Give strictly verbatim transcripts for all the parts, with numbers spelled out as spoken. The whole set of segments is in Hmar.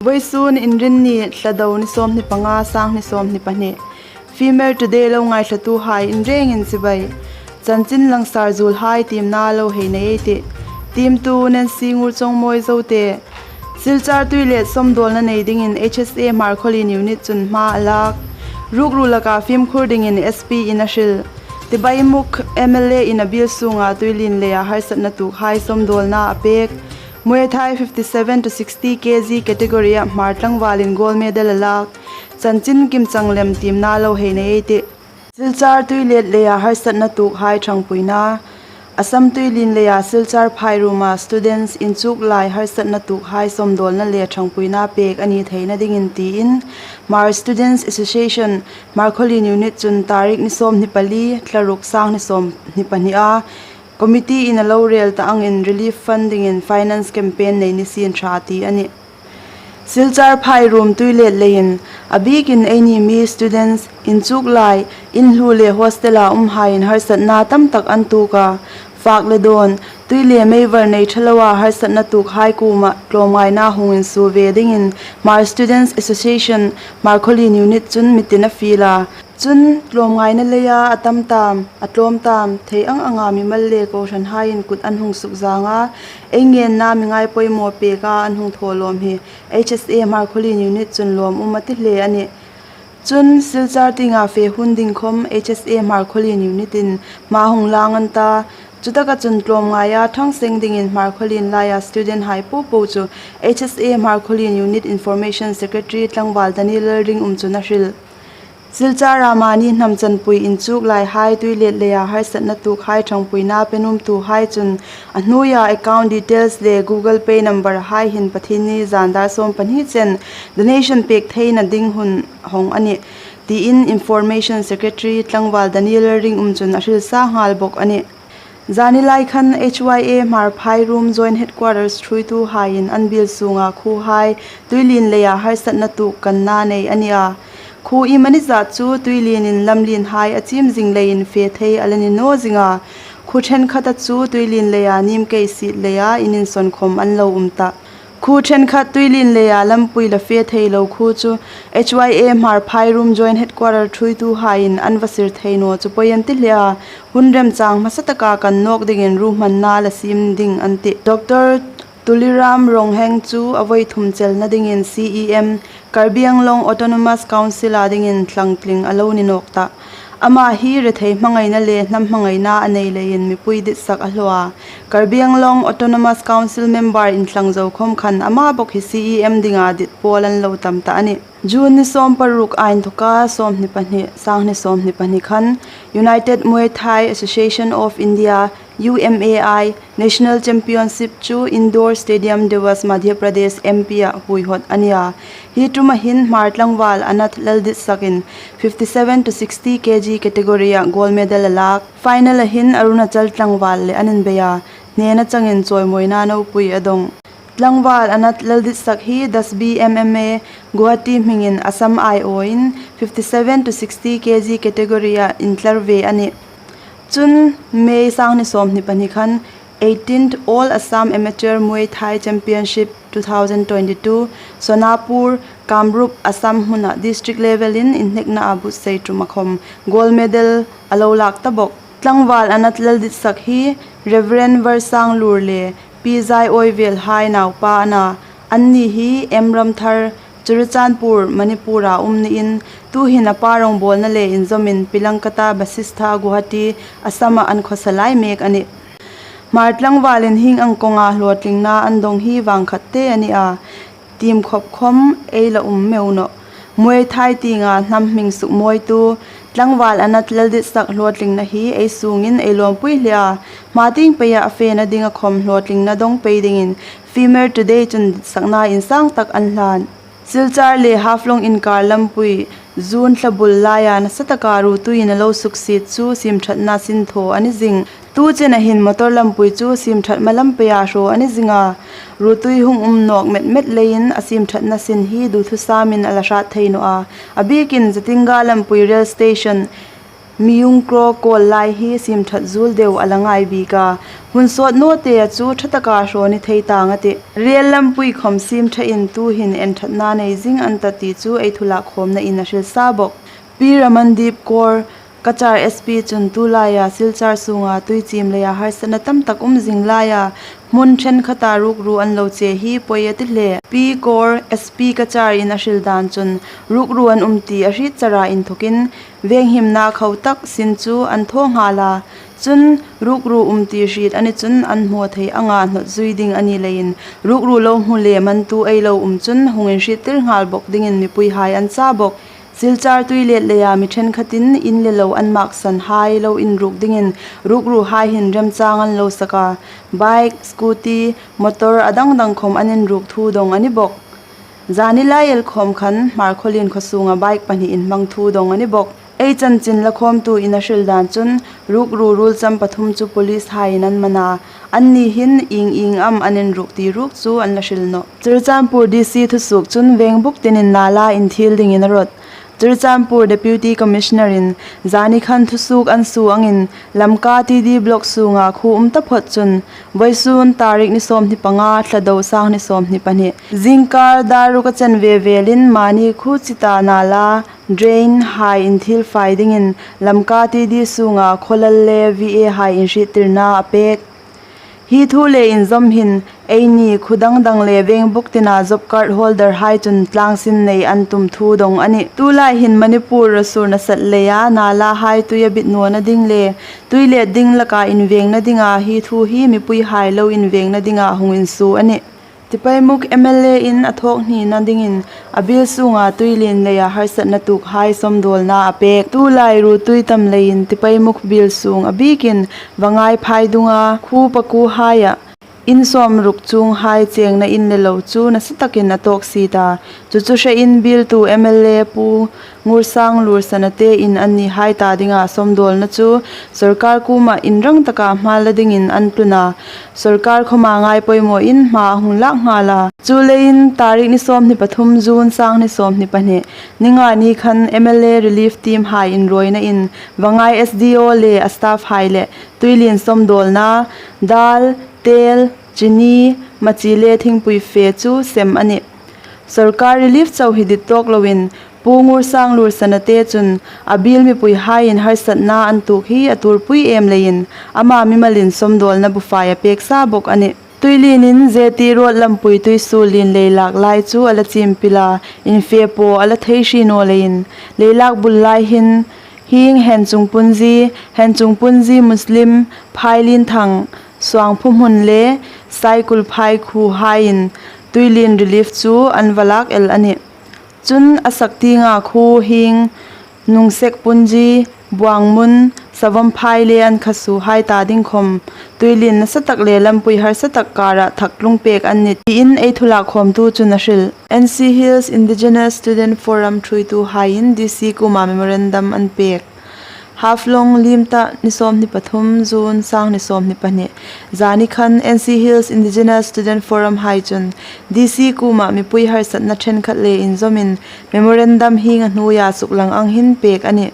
Voisun Inrinni, Thlado ni sawmhni panga, sanghni sawmhni pahni. Female Today lo ngaithlatuhai in rengin chibai. Chanchin langsar zuolhai tiemna lo hei nei ei tih. Tiemtu Nancy Ngurchongmawi Zote. Silchar tuilet sawmdawlna nei dingin H S A Hmarkhawlien unit chun hma a lak. Rukru laka fimkhur dingin S P in a hril. Tibaimukh M L A in a biel sunga tuilien leia harsatna tuokhai sawmdawlna a pek. Muay Thai fifty-seven to sixty K G category-a Hmar tlangvalin gold medal a lak. Chanchin kimchang lem tiemna lo hei nei ei tih. Silchar tuilet leia harsatna tuokhai ṭhangpuina. Assam tuilien leia Silchar Phairuoma students inchuklai harsatna tuokhai sawmdawlna le ṭhangpuina pek a ni theina dingin tiin Hmar Students Association Hmarkhawlien unit chun tarik ni sawmhni pali, thla ruk, sanghni sawmhni pahni a committee in a lo rel ta angin relief fund dingin finance campaign nei ni sien ṭha ti a nih. Silchar Phairuom tuilet leiin a bikin eini mi students inchuklai inhlu le hostel-a umhaiin harsatna tamtak an tuok a. Fak le dawn, tui le meivar nei ṭha loa harsatna tuokhai kuoma tlawmngaina hung insuo ve dingin Hmar Students Association Hmarkhawlien unit chun mitin a fiel a. Chun tlawmngaina leia a tam tam, a tlawm tam, thei ang anga mimal le kohranhaiin kut an hung sukzang a, ei ngenna mi ngai poimaw peka an hung thaw lawm hi H S A Hmarkhawlien unit chun lawmum a ti hle a nih. Chun Silchar tienga fe hun ding khom H S A Hmarkhawlien unit-in hma hung lang an ta. Chutaka chun tlawmngaia ṭhang seng dingin Hmarkhawlien laia student-hai popo chu H S A Hmarkhawlien unit Information Secretary tlangval Daniel Lalringum chun a hril. Silchar-a mani hnam chanpui inchuklaihai tuilet leia harsatna tuokhai ṭhangpuina pe nuomtuhai chun a hnuoia account details le Google Pay number-hai hin Pathienni zan dar sawm pahni chen donation pek theina ding hun hawng a nih, tiin Information Secretary tlangval Daniel Lalringum chun a hril sa nghal bawk a nih. Zanilai khan H Y A Hmar Phairuom Joint Headquarters ṭhuoituhaiin an biel sunga khuohai tuilien leia harsatna tuok kanna nei a ni a. Khuo iemani zat chu tuilienin lamlienhai a chim zing leiin fe thei a la ni naw zing a. Khuo ṭhenkhata chu tuilien leia nim kei siet leia in insawn khom an lo um ta. Khuo ṭhenkhat tuilien leia lampui la fe thei lo khuo chu H Y A Hmar Phairuom Joint Headquarter ṭhuoituhaiin an va sir thei naw chu poi an ti hle a. Hun remchang hmasa taka kan nawk dingin ruhmanna la siem ding an tih. Doctor Tuliram Ronghang chu a voi thum chelna dingin C E M Karbi Anglong Autonomous Council-a dingin tlangtling a lo ni nawk ta. Ama hi rethei hmangaina le hnam hmangaina a nei leiin mipui ditsak a hlaw a. Karbi Anglong Autonomous Council member intlang zo khom khan ama bawk hi C E M dinga dit pawl an lo tam ta a nih. June ni sawm paruk a inthawka sawmhni pahni, sanghni sawmhni pahni khan United Muay Thai Association of India, U M A I, National Championship chu Indoor Stadium Dewas, Madhya Pradesh, M P-a huihawt a ni a. Hi ṭuma hin Hmar tlangval Anath Lalditsak-in fifty-seven to sixty K G category-a gold medal a lak. Final-a hin Arunachal tlangval le an inbei a. Hnena changin chawimawina nopui a dong. Tlangval Anath Lalditsak hi Das B M M A Guwahati hmingin Assam aiawin fifty-seven to sixty K G category-a intlar ve a nih. Chun May sanghni sawmhni pahni khan eighteenth All Assam Amateur Muay Thai Championship two thousand twenty-two, Sonapur, Kamrup, Assam hmuna district level-in inhneknaa buotsai ṭuma khom gold medal a lo lak ta bawk. Tlangval Anath Lalditsak hi Reverend Varsanglur le Pi Zaiawivelhai naupa a na. Anni hi M Ramthar, Churachandpur, Manipur-a um niin, tuhin a pa rawngbawlna le inzawmin Pilangkata Basistha, Guwahati, Assam-a an khawsa lai mek a nih. Hmar tlangvalin hieng ang kawnga hlawtlingna an dong hi vangkhat te a ni a. Tiem khop khom ei la um meu nawh. Muay Thai tienga hnam hming sukmawitu tlangval Anath Lalditsak hlawtlingna hi ei sungin ei lawmpui hle a. Hma tieng peia a fena dinga khom hlawtlingna dong pei dingin Female Today chun ditsakna insang tak an hlan. Silchar le Haflong inkar lampui June thla bul laia nasa taka ruotuiin a lo suksiet chu siemṭhatna sin thaw a ni zing. Tu chena hin motor lampui chu siemṭhat hma lam peia hraw a ni zing a. Ruotui hung um nawk met met leiin a siemṭhatna sin hi duthusâmin a la hrat thei naw a. A bikin Jatinga lampui rail station Miyungkro kawl lai hi siemṭhat zuol deu a la ngai bik a. Hun sawt naw te a chu ṭha taka hraw ni thei tang a tih. Rel lampui khawm siem ṭhain tuhin enthatna nei zing an ta ti chu ei thu lak khawmnain a hril sa bawk. Pi Ramandeep Kaur, Cachar S P chun tu laia Silchar sunga tuichim leia harsatna tam tak um zing laia hmun ṭhenkhata rukru an lo che hi poi a ti hle. Pi Kaur, S P Cachar in a hril dan chun rukru an um ti a hriet chara inthokin venghimna khau tak sin chu an thaw nghal a. Chun rukru um ti hriet a ni chun an hmu thei anga hnawt zui ding a ni leiin rukru lo hmu le mantu ei lo um chun hung inhriettir nghal bawk dingin mipuihai an cha bawk. Silchar tuilet leia mi ṭhenkhatin in le lo an maksan hai lo inruk dingin rukruhai hin remchang an lo sak a. Bike, scooty, motor a dang dang khawm an inruk thu dawng a ni bawk. Zani lai el khawm khan Hmarkhawlien khaw sunga bike pahni inhmang thu dawng a ni bawk. Ei chanchin la khawmtuin a hril dan chun rukru ruolcham pathum chu policehaiin an man a. Anni hin ieng ieng am an inruk ti ruok chu an la hril nawh. Churachandpur D C thusuok chun vengbuk tinin nala inthil dingin a rawt. Churachandpur Deputy Commissioner in zani khan thusuok an suo angin Lamka T D block sunga khuo um taphawt chun vawisun tarik ni sawmhni panga Thlado sanghni sawmhni pahni zingkar dar ruk a chanve velin mani khuo chita nala drainhai inthil fai dingin Lamka T D sunga khawlal le V A hai inhriettirna a pek. Hi thu le inzawm hin eini khuo dang dang le vengbuk tina job card holderhai chun tlangsin nei an tum thu dawng a nih. Tulai hin Manipur ruosur nasat leia nalahai tui a bit nawna ding le tuilet ding laka invengna dinga hi thu hi mipuihai lo invengna dinga hung insuo a nih. Tipaimukh M L A in a thawk hnina dingin a biel sunga tuilien leia harsatna tuokhai sawmdawlna a pek. Tulai ruo tui tam leiin Tipaimukh biel sung a bikin Vangai phaidunga khuo pakuohaia in sawmruk chunghai chengna in le lo chu nasa takin a tawk si ta. Chu chu hrein bieltu M L A Pu Ngursang Lursanate in annihai ta dinga sawmdawlna chu sorkar kuoma inrang taka hma la dingin an tlun a. Sorkar khawma ngai poimawin hma a hung lak nghal a. Chuleiin tarik ni sawmhni pathum June sanghni sawmhni pahni ni nga ni khan M L A relief teamhai inruoina in Vangai S D O le a staffhai le tuilien sawmdawlna, dal, tel, chini, machi le thingpui fe chu sem a nih. Sorkar relief chau hi dit tawk loin Pu Ngursang Lursanate chun a biel mipuihaiin harsatna an tuok hi a tuorpui em leiin ama mimalin sawmdawlna bufai a pek sa bawk a nih. Tuilienin Z T Road lampui tuisuol lien leilak lai chu a la chimpil a, infe po a la thei hri naw leiin leilak bul lai hin hieng Henchungpunji, Henchungpunji Muslim, Phailinthang, Suangphuhmun le Saikulphai khuohaiin tuilien relief chu an va lak el a nih. Chun a sak tienga khuo hieng Nungsekpunji, Buangmun, Savawmphai le an khasuohai ta ding khawm tuilien nasa tak le lampui harsa tak kara thak tlung pek an nih tiin ei thu lak khawmtu chun a hril. N C Hills Indigenous Student Forum ṭhuoituhaiin D C kuoma memorandum an pek. Haflong liem ta ni sawmhni pathum June sanghni sawmhni pahni zani khan N C Hills Indigenous Student Forum hai chun D C kuoma mipui harsatna ṭhenkhat le inzawmin memorandum hieng a hnuoia suklang ang hin pek a nih.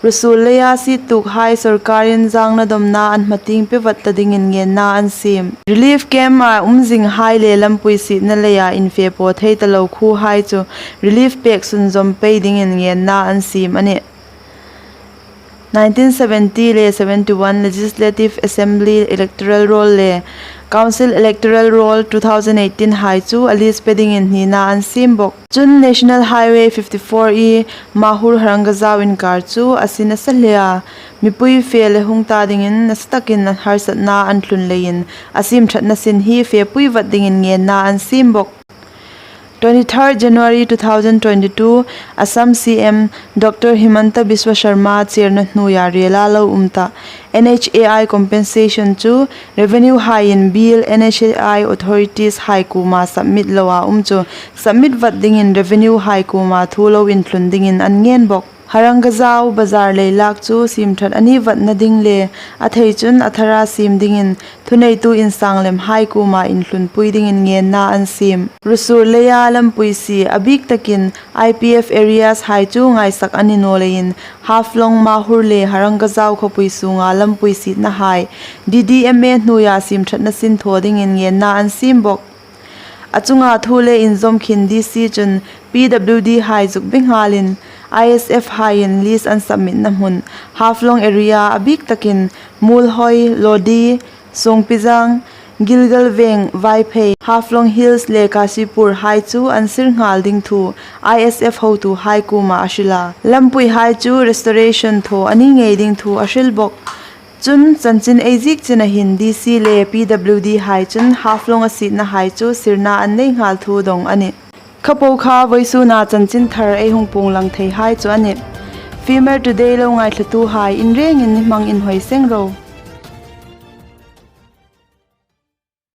Ruosuol leia siet tuokhai sorkarin zangna dawmna an hmatieng pe vat ta dingin ngenna an siem. Relief camp-a um zinghai le lampui sietna leia infe po thei ta lo khuohai chu relief pek sunzawm pei dingin ngenna an siem a nih. Nineteen seventy le seventy-one Legislative Assembly Electoral Roll le Council Electoral Roll two thousand eighteen hai chu a list pe dingin hnina an siem bawk. Chun National Highway fifty-four E Mahur Harangajao inkar chu a sin a sa hle a, mipui fe le hung ta dingin nasa takin harsatna an tlun leiin a siem ṭhatna sin hi fepui vat dingin ngenna an siem bawk. Twenty-third January two thousand twenty-two, Assam C M Doctor Himanta Biswa Sharma chairna hnuoia rela lo um ta N H A I compensation chu revenue haiin biel N H A I authorities hai kuoma submit loa um chu submit vat dingin revenue hai kuoma thu lo inthlun dingin an ngen bawk. Harangajao bazar leilak chu siemṭhat a ni vatna ding le a thei chun a thara siem dingin thuneitu insanglemhai kuoma inhlunpui dingin ngenna an siem. Ruosur leia lampui sie a bik takin I P F areas hai chu ngaisak a ni naw leiin Haflong, Mahur le Harangajao khawpui sunga lampui sietnahai D D M A hnuoia siemṭhatna sin thaw dingin ngenna an siem bawk. A chunga thu le inzawm khin D C chun P W D hai zuk be nghalin I S F haiin list an submit na hmun Haflong area a bik takin Muolhoi, Lodi, Songpijang, Gilgal Veng, Vaiphei, Haflong Hills le Kashipur hai chu an sir nghal ding thu I S F hotuhai kuoma a hril a. Lampui hai chu restoration thaw a ni ngei ding thu a hril bawk. Chun chanchin ei ziek china hin D C le P W D hai chun Haflong a sietnahai chu sirna an nei nghal thu dong a nih. Kha po kha vawisuna chanchin thar ei hung puong lang theihai chu a nih. Fimer Today lo ngaithlatuhai in rengin ni hmang inhawi seng ro.